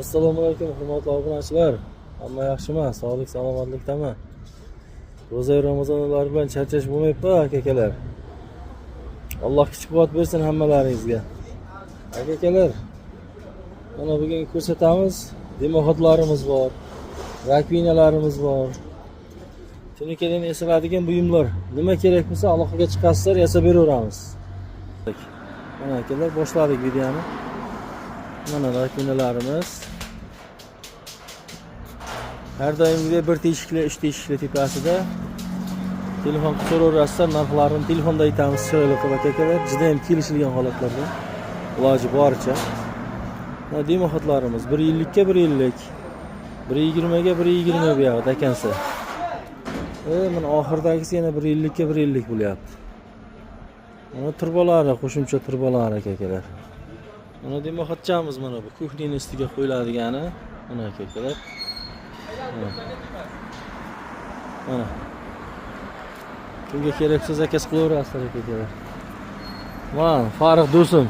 Assalomu alaykum, hurmatli obunachilar. Hamma yaxshimi? Sog'lik, salomatlikdami? Ro'za Ramazonlar bilan charchash bo'lmayapti, aka akalar. Alloh kuch quvvat bersin hammalaringizga. Aka akalar, mana bugun ko'rsatamiz. Дымоход larimiz bor, раковина larimiz bor. Tunukadan yasaladigan buyumlar. Nima kerak bo'lsa, aloqaga chiqasizlar, yasab beraveramiz. Mana, akalar, boshladik videoni. Mana раковина larimiz. Har doimgidek bir teshikli, uch teshikli tepasida telefon qilib so'raverasizlar, narxlarini telefonda aytamiz chiroyli qilib, aka akalar, juda ham kelishilgan holatlarda, iloji boricha. Mana дымоход larimiz 1,50 ga 1,50, 1,20 ga 1,20 bu yoqda ekansa. Mana oxiridagisi yana 1,50 ga 1,50 bo'lyapti. Mana trubalari, qo'shimcha trubalari, aka akalar. Mana дымоход chamiz, mana bu кухня ni ustiga qo'yiladigani. Mana, aka akalar. Mana. Mana. Kimga kerak bo'lsa, заказ qilaverasizlar, aka akalar. Mana Farruh do'stim.